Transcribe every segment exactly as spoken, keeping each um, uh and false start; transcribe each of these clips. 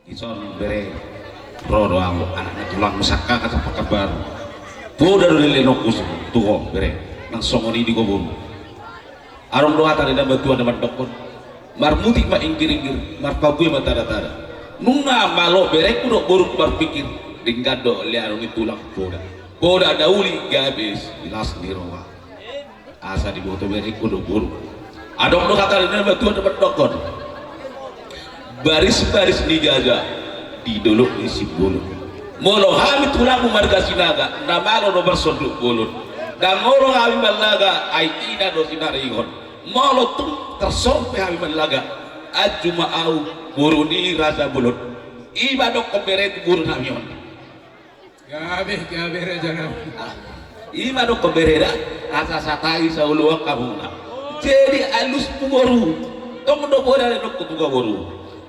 Ison bere, ro do ahu anak ni tulangmu Sangkangan Sampakkan Baru. Poda do lelengku tu ho bere, nang songon i di ho boru. Adong do hata ni na matua na mandokkon, marmutik ma inggir-inggir, marpabue ma tanda-tanda. Nunga malo berengku dohot borungku marpingkir, denggan do lehonon ni tulang poda. Poda na uli gabe las ni roha. Asa diboto berengku dohot boru. Adong do hata ni na matua na mandokkon, baris-baris ni gaja di dolok ni Simbolon. Molo hami tulangmu marga Sinaga, na malo do marsonduk bolon. Ndang olo hami mallaga, ai ina do sinaringon. Molo tung tarsor pe hami mallaga, anju ma ahu boru ni Raja Bolon. I ma dokkon berengku boru nami on. Gabe, gabe, raja nami. Ah, i ma dokkon bere da, asa satai saoloan hamuna. Jadi alusmu boru, tong do poda ledokku tu ho boru.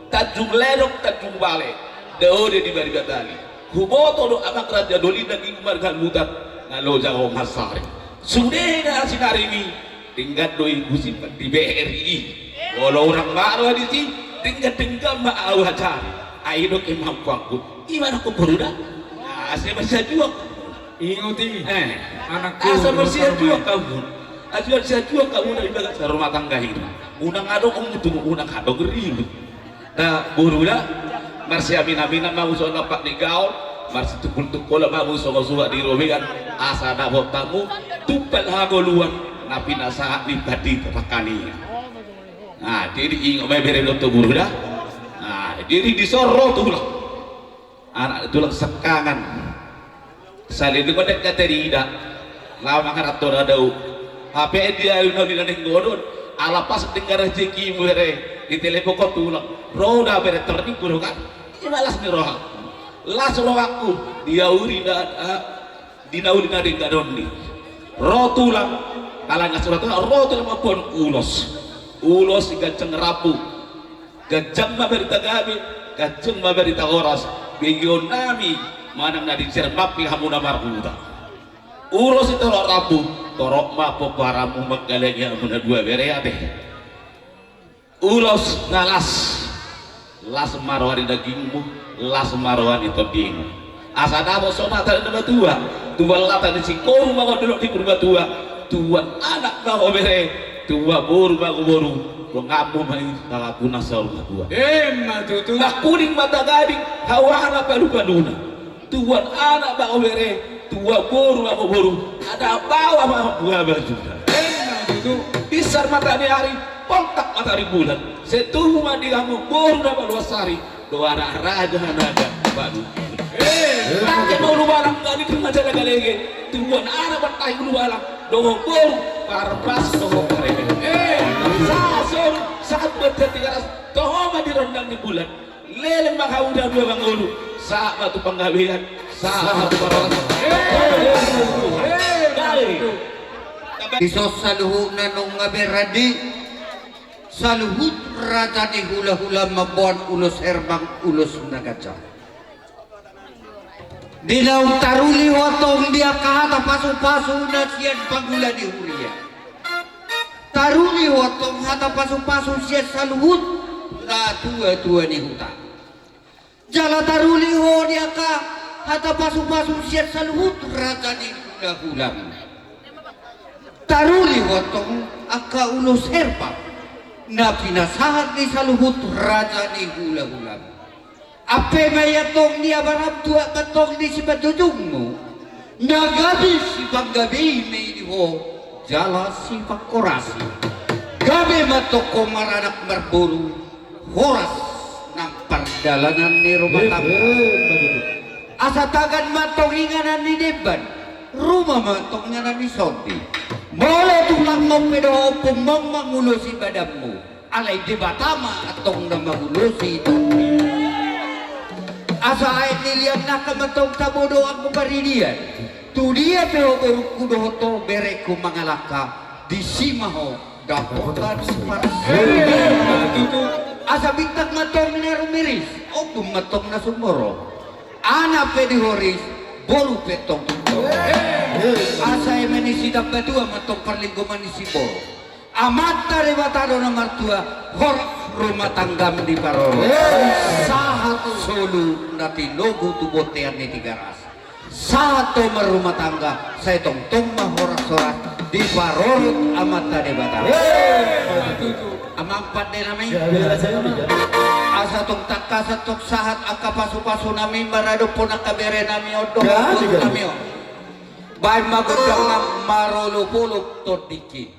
Tanjung Ledong, Tanjung Balai, dao do di bariba tali. Huboto do amang raja doli daging marga lutan, na loja ho mansari. Sude na sinaringi, denggan do i husimpan di B R I. Molo hurang ma roha disi, denggan-denggan ma ahu ajari. Ai dohot kemampuanku. I ma dohon boru da. Asa marsiajuang. Ingot i. Eh. Anakku, asa marsiajuang hamu. Asa marsiajuang hamu na di bagasan rumah tangga i. Unang adong ompu, unang adong ribut. Na boru da, marsiamin-aminan ma hamu songon lampak ni gaol, marsitungkol-tungkolan ma hamu songon suhat di robean, asa dapotan hamu tumpal hangoluan na pinasahat ni pandita tangkas i. Nah, jadi ingot ma i bere dohot boru da. Nah, jadi dison ro tulang. Anak tulang Sangkangan. Saleleng on ndang tarida. Laho mangaranto na dao. Hape dia na uli na denggan on. Ala pas denggan rejekimu bere. Ditelepon ho tulang. Ro da bere, torningku do kan. I ma las ni roha. Las rohangku. Dia uli na, ah, di na uli na denggan on i. Ro tulang. Alai na surat ro tulang mamboan ulos. Ulos i ganjang rambu. Ganjang ma barita gabe, ganjang ma barita horas, begeonnami manang na di Jerman pe hamu na marhuta. Ulos i torop rambu, torop ma pomparanmu mangkalangi hamu na dua bere ate. Ulos na las, las ma roha ni dagingmu, las ma roha ni tondingmu. Asa dapot songon hata ni na matua, tuan lata ni Singkoru ma ho di dolok ni Purbatua, tuan anak ma ho bere, tuan boru ma ho boru, donganmu ma i salaku na saur matua. Emma tutu. Nangkuning mata gading, hawana palu-paluna. Tuan anak ma ho bere, tuan boru ma ho boru, ada bawa ma ho buha bajuna. Emma tutu. Binsar mata ni ari, poltak mata ni bulan. Sai tubu ma di hamu boru na malo mansari. Dohot anak raja na gabe balu. Eh. Tangke ma ulubalang, gani tu majalah galege. Tubuan anak bantahi ulubalang. Dohot boru, parbas dohot karege. Eh. Sahat soru, sahat buat jati garas. Toho ma di rondang ni bulan. Leleng ma hamu na dua mangolu. Sahat ma tu panggabean. Sahat ma tu panggabean. Eh. Dison saluhutna nunga beradi. Saluhut raja ni hula-hula mamboan ulos herbang, ulos na ganjang. Di naung taruli ho antong di angka hata pasu-pasu na sian pangula ni huria. Taruli ho antong hata pasu-pasu sian saluhut na tua-tua ni huta. Jala taruli ho di angka hata pasu-pasu sian saluhut raja ni hula-hulam. Taruli ho antong angka ulos herbang na pinasahat ni saluhut raja ni hula-hulam. Ampe ma i antong di abaram, tuat ma antong di simanjujungmu. Na gabe sipanggabei ma i di ho jala sipangkorasi. Gabe ma antong ho maranak marboru. Horas nang pardalanan ni rumah tangga. Asa tagan ma antong inganan ni demban, ruma ma antong inganan ni sondi. Molo tulang on pe dohot ompung ma mangulosi badanmu, alai Debata ma antong na mangulosi tondi. Asa aek ni liang nangka ma antong tabo do anggo paridian. Tu dia pe ho borungku dohot ho berengku mangalangka, disi ma ho dapotan parsaoran. Asa bintang ma antong na rumiris, ombun ma antong na sumorop. Anak pe dihoris, boru pe antong. Asa eme ni sitambatua ma antong parlinggoman ni siborok. Amanta Debata do na martua, horas rumah tanggam diparorot. Sahat. Tinogu tu bontean ni Tigaras. Sahat tu marrumah tangga, sai tongtong ma horas-horas diparorot Amanta Debata. Amang pande nami. Asa tung tangkas tung sahat angka pasu-pasu nami maradophon angka bere nami on dohot nami on. Baen ma gondang na marolop-olop tondingki.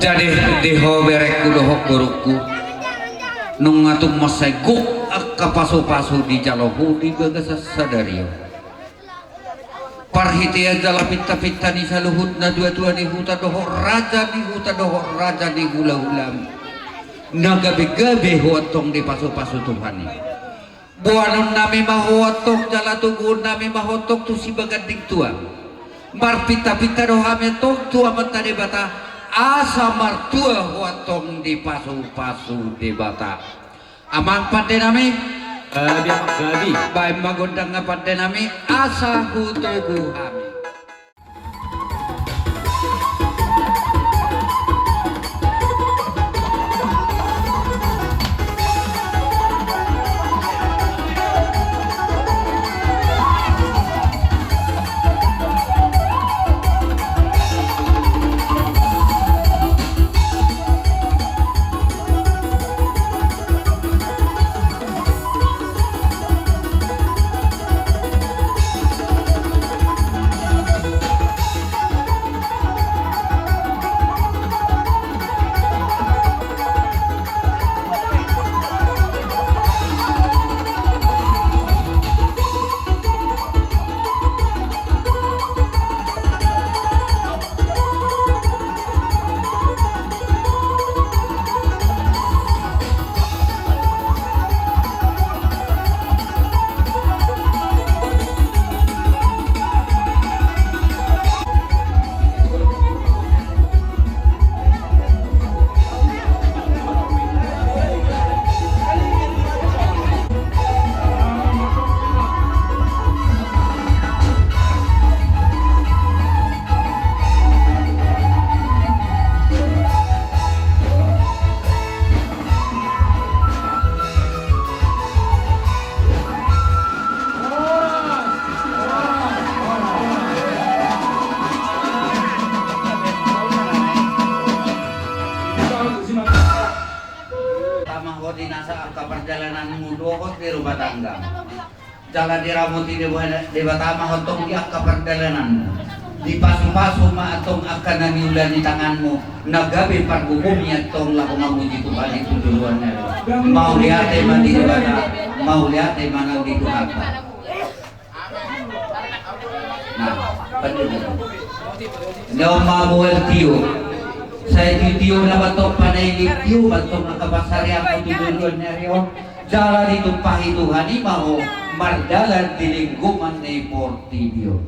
Jadi, di ho berengku dohot borungku, nunga tung mansai gok angka pasupasu dijalo ho di bagasan sadari on. Parhitean jala pintapinta ni saluhut natuatua ni huta dohot raja ni huta dohot raja ni hulahula, na gabegabe ho antong dipasupasu Tuhan i. Boanonnami ma ho antong jala toguonnami ma ho antong tu sibaganding tuang. Marpintapinta do hami antong tu Amanta Debata, asa martua ho antong dipasupasu Debata. Amang pandenami. Gabe, amang, gabe. Baen ma gondangna pandenami, asa hutogu hami. Tama ho di nasa angka pardalananmu dohot di rumah tangga. Jala diramoti Deba-, Debata ma ho antong di angka pardalananmu. Dipasupasu ma antong angka na niula ni tanganmu, na gabe pargogoi antong laho mamuji Tuhan i tu joloan ni ari on. Mauliate ma di Debata, mauliate ma nang di Tuhanta. Nah, betul. Neo ma mual tio. Sai tio na mantong panaili tio mantong angka pansarianmu tu joloan ni ari on. Jala ditumpahi Tuhan i ma ho mardalan di linggoman ni portibi on.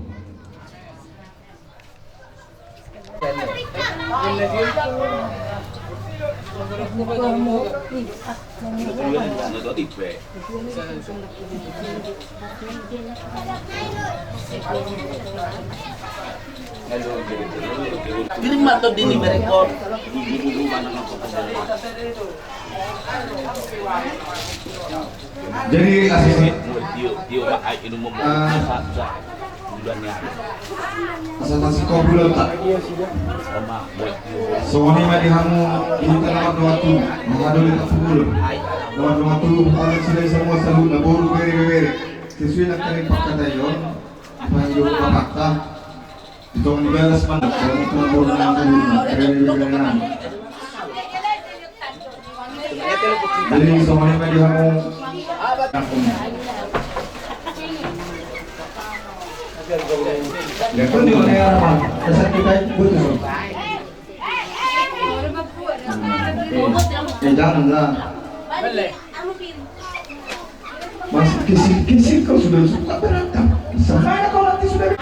Kirim ma to di ni merekon. Jadi asisi. Asa masih kau belum tak? Songon i ma di hamu di huta na mardoa tu, mangado di tapu bulun. Na mardoa tu, anak sudah semua salut na boru bere bere. Sesuai na kami pakkataion, pangido bapakta. Itong di balas mana? Jadi songon i ma di hamu. Lihat pun di mana ya, Bang? Dasar kita itu butuh. Eh, janganlah. Mas, kisil-kisil kau sudah suka berantem. Sama kau nanti sudah.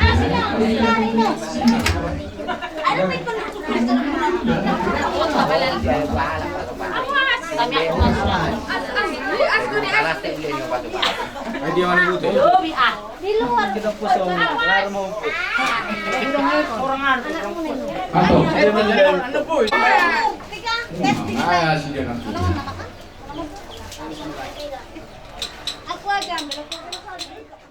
Di luar. Kita pusing. Lar mau. Atau. Ah, si dia nanti. Aku aja ambil, aku aja.